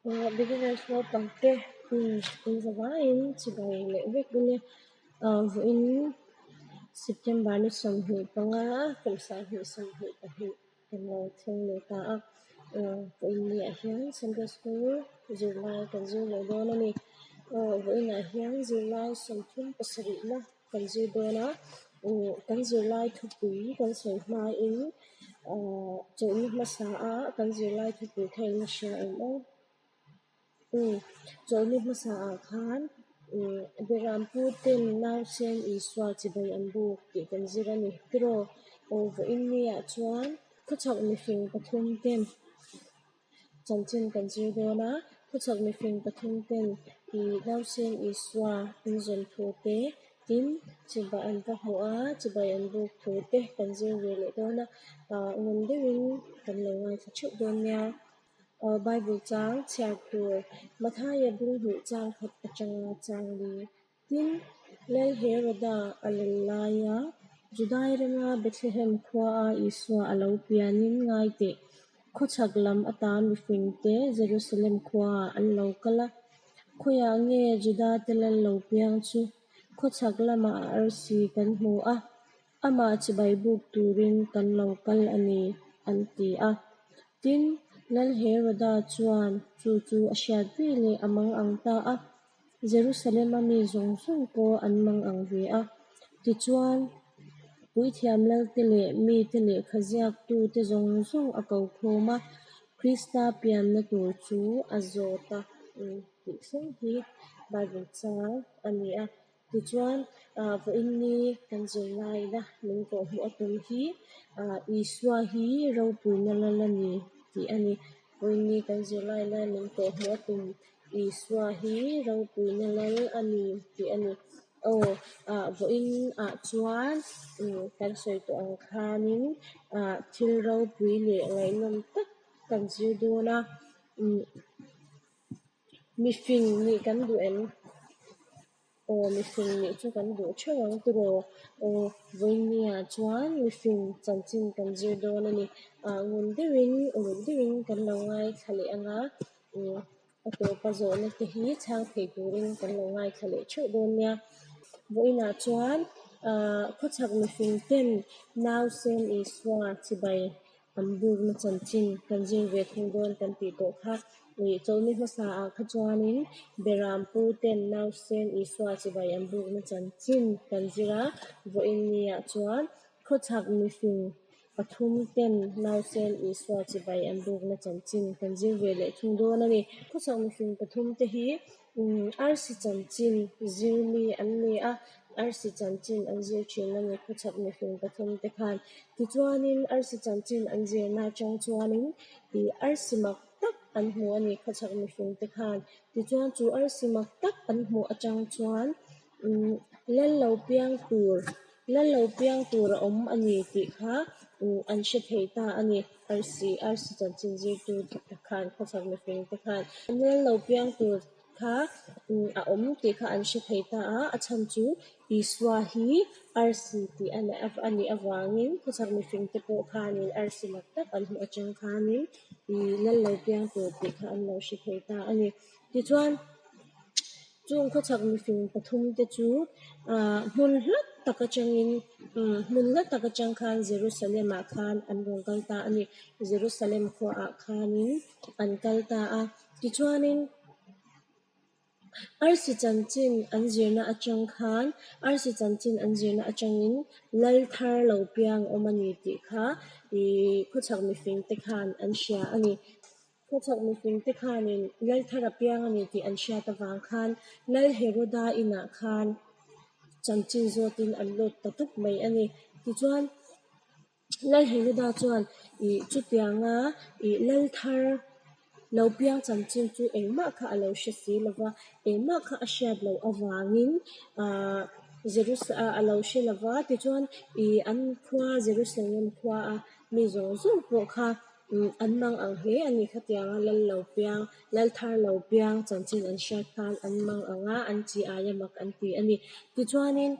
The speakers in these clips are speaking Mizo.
Beginners naupang te in zavaiin chibai leh vek ule. Vawiin September ni 25 kum 2022 kan lo thleng leh ta a. Vawiin niah hian Sunday School zirlai kan zir leh dawn a ni. Vawiinah hian zirlai 37na kan zir dawn a. Kan zirlai thupui kan sawi hmain chawlhni hmasa a kan zirlai thupui kha in la hria em aw? Chawlhni hmasa ah khan Berampu ten nausen Isua chibai an buk tih kan zir a ni tiraw? Aw vawiin niah chuan khawchhak mifing pathum ten chanchin kan zir dawn a, khawchhak mifing pathum ten ih nausen Isua an zawn thu te, tin chibai an va hmuh a, chibai an buk thu te kan zir ve leh dawn a, ngun deuhin kan lo ngaithla theuh dawn nia. Bible chang chhiar tur Mathaia bung hnih chang khat atanga chang li. Tin, Lal Heroda a lal laia Judai rama Bethlehem khuaa Isua a lo pianin ngai teh. Khawchhak lam ata mifingte Jerusalem khuaah an lo kal a. Khawiah nge Judate lal lo piang chu? Khawchhak lamah a arsi kan hmu a. Amah chibai buk turin kan lo kal a ni, an ti a. Tin, Lal Heroda chuan chu chu a hriat veleh a mang ang ta a. Jerusalem-a mi zawng zawng pawh an mang ang ve a. Tichuan, puithiam lalte leh mite lehkha ziaktute zawng zawng a ko khawm a, Krista pianna tur chu a zawt a tih thleng hi Bible chang a ni a. Tichuan, vawiin ni kan zirlaina min kawhhmuh a tum hi Isua hi ropuina lal a ni tih a ni. Vawiin ni kan zirlaina min kawhhmuh a tum Isua hi ropuina lal a ni tih a ni. Aw, vawiin ah chuan kan sawi tawh ang khanin thil ropui leh ngaihnawm tak kan zir dawn a. Mifing nih kan duh em? Aw, mifing nih chu kan duh theuh ang tiraw? Aw, vawiinniah chuan mifing chanchin kan zir dawn a ni. Ah, ngun deuhin, uluk deuhin kan lo ngaithla leh ang a, a tawpa zawhna te hi chhang thei turin kan lo ngaithla leh theuh dawn nia. Vawiinah chuan ah khawchhak mifing ten nausen Isua chibai An bukna chanchin kan zir ve thung dawn kan tih tawh kha. Ih, chawlhni hmasa ah kha chuanin Beram pu ten nausen Isua chibai an bukna chanchin kan zir a, vawiin niah chuan khawchhak mifing pathum ten nausen Isua chibai an bukna chanchin kan zir ve leh thung dawn a ni. Khawchhak mifing pathum te hi Arsi chanchin zir mi an ni a, arsi chanchin an zir thin a ni khawchhak mifing pathum te khan. Tichuanin arsi chanchin an zirna atang chuanin ih arsi mak tak an hmu a ni khawchhak mifing te khan. Tichuan chu arsi mak tak an hmuh atang chuan umm lal lo piang tur lal lo piang tur a awm a ni tih kha umm an hre thei ta a ni. Arsi arsi chanchin zirtu te khan khawchhak mifing te khan lal lo piang tur kha a awm tih kha an hre thei ta a, a chhan chu Isua hi arsi tih a nih avangin khawchhak mifing te pawh khanin arsi mak tak an hmuh atang khanin ih lal lo piang tur tih kha an lo hre thei ta a ni. Tichuan chung khawchhak mifing pathum te chu ah hmun hla tak atangin hmun hla tak atang khan Jerusalem ah khan an rawn kal ta a ni. Jerusalem khuaah khanin an kal ta a. Tichuanin arsi chanchin an zirna atang khan arsi chanchin an zirna atangin lal thar lo piang awm a ni tih kha ih khawchhak mifing te khan an hria a ni. Khawchhak mifing te khanin lal thar a piang a ni tih an hriat avang khan Lal Heroda inah khan chanchin zawtin an lut ta tup mai a ni. Tichuan Lal Heroda chuan ih chutianga ih lal thar lo piang chanchin chu engmah kha a lo hre si lo va, engmah kha a hriat loh avangin ah Jerusa a lo hre lo va, tichuan ih an khua Jerusalem khua a mi zawng zawng pawh kha an mang ang hle a ni. Khatianga lal lo piang, lal thar lo piang chanchin an hriat khan an mang ang a, an chi aia mak an ti a ni. Tichuanin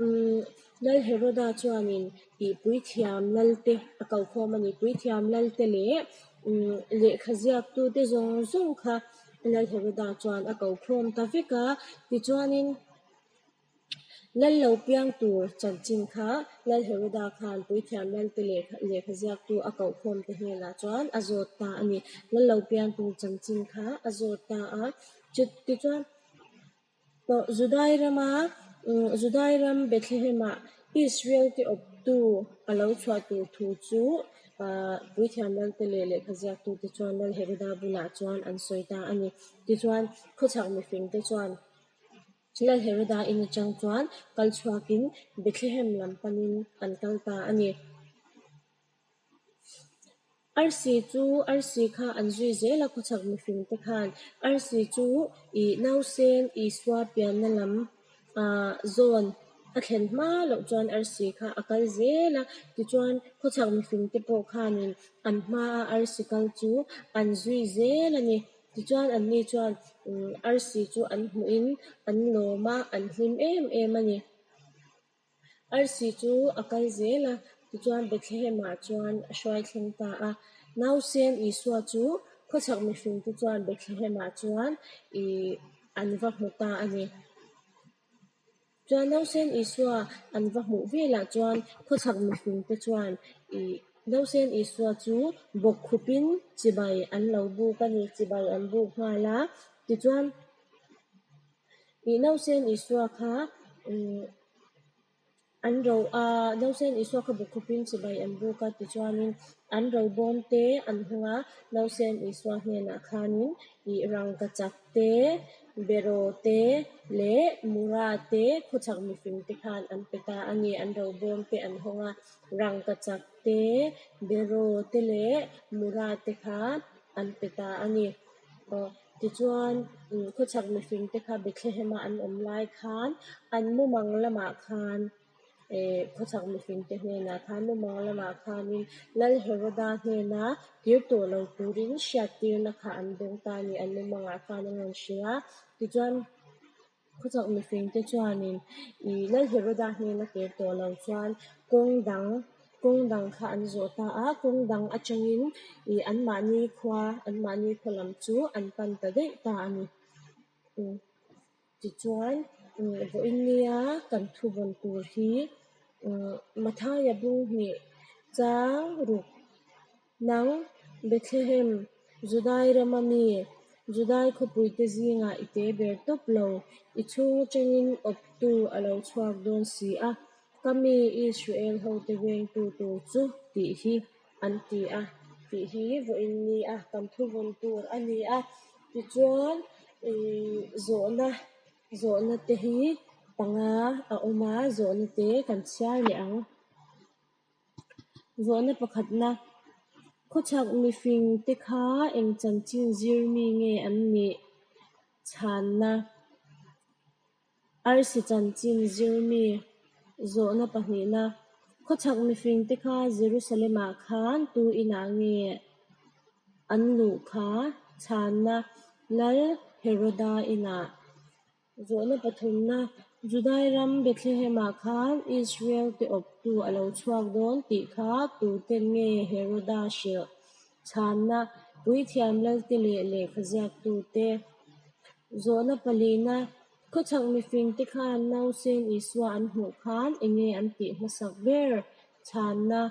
Umm, Lal Heroda chuanin ih puithiam lalte a ko khawm a ni. Puithiam lalte leh umm lehkha ziaktute zawng zawng kha Lal Heroda chuan a ko khawm ta vek a, tichuanin Lal lo piang tur chanchin kha Lal Heroda khan puithiam lalte leh lehkha ziaktu a koh khawmte hnenah chuan a zawt ta a ni. Lal lo piang tur chanchin kha a zawt ta a, tichuan Judai rama Judai ram Bethlehem-ah Israel-te awptu a lo chhuah tur thu chu puithiam lalte leh lehkha ziaktute chuan Lal Heroda bulah chuan an sawi ta a ni. Tichuan, khawchhak mifingte chuan Lal Heroda in atang chuan kal chhuakin Bethlehem lam panin an kal ta a ni. Arsi chu arsi kha an zui zel a, khawchhak mifingte khan arsi chu ih nausen Isua pianna lam zawn a thlen hma loh chuan arsi kha a kal zel a, tichuan khawchhak mifingte pawh khanin an hmaa arsi kal chu an zui zel a ni. Tichuan anni chuan arsi chu an hmuhin an lawm a, an hlim em em a ni. Arsi chu a kal zel a, tichuan Bethlehem-ah chuan a hruai thleng ta a. Nausen Isua chu khawchhak mifingte chuan Bethlehem-ah chuan ih an va hmu ta a ni. Chuan Nausen Isua an va hmuh velah chuan khawchhak mifingte chuan ih Nausen Isua chu bawkkhupin chibai an lo buk a ni, chibai an buk nghal a. Tichuan ih Nausen Isua kha umm An ro a, Nausen Isua kha bawkkhupin chibai an buk a, tichuanin an ro bawm te an hawng a, Nausen Isua hnenah khanin ih rangkachak te, beraw te leh mura te khawchhak mifing te khan an pe ta a ni. An ro bawm te an hawng a, rangkachak te, beraw te leh mura te kha an pe ta a ni. Aw. Tichuan, khawchhak mifingte kha Bethlehem-a an awm lai khan an mumang lamah khan, khawchhak mifingte hnenah khan mumang lamah khanin Lal Heroda hnena kir tawh lo turin hriattirna kha an dawng ta a ni, an mumangah khan an rawn hrilh a. Tichuan, Khawchhak mifingte chuanin ih Lal Heroda hnena kir tawh lo chuan kawng dang kawng dang kha an zawh ta a, kawng dang atangin ih anmahni khua anmahni khaw lam chu an pan ta daih ta a ni. Tichuan vawiin nia kan thuvawn tur hi Mathaia bung hnih chang ruk Nang, Bethlehem, Judai rama mi, Judai khawpuite zingah i te ber tawp lo, i chhung atangin awptu a lo chhuak dawn si a, ka mi Israel hote vengtu tur chu tih hi an ti a, tih hi vawiin ni a kan thuvawn tur a ni a. Tichuan, zawhna zawhna te hi panga a awm a, zawhna te kan chhiar leh ang. Zawhna pakhatna, Khawchhak mifingte kha eng chanchin zir mi nge an nih? Chhanna, Arsi chanchin zir mi. Zawhna pahnihna, Khawchhak mifingte kha Jerusalem-ah khan tu inah nge an luh kha? Chhanna, Lal Heroda inah. Zawhna pathumna, Judai ram Bethlehem-ah khan Israel-te awptu a lo chhuak dawn tih kha tuten nge Heroda hrilh? Chhanna, Puithiam lalte leh lehkha ziaktute. Zawhna palina, Khawchhak mifingte khan nausen Isua an hmuh khan enge an tih hmasak ber? Chhanna,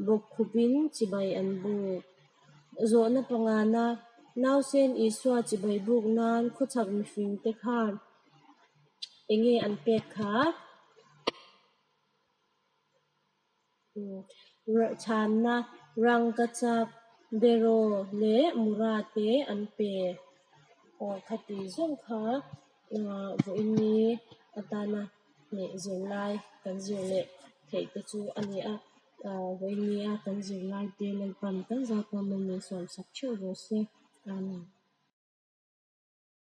Bawkkhupin chibai an buk. Zawhna pangana, Nausen Isua chibai buk nan khawchhak mifingte khan enge an pek kha? Chhanna, Rangkachak, Beraw leh Mura te an pe. Aw khati zawng kha vawiin ni atana hneh zirlai kan zir leh theih te chu a ni a. Vawiin nia kan zirlaite Lalpan kan zau pawh malmin sawmsak theuh rawh se. Amen.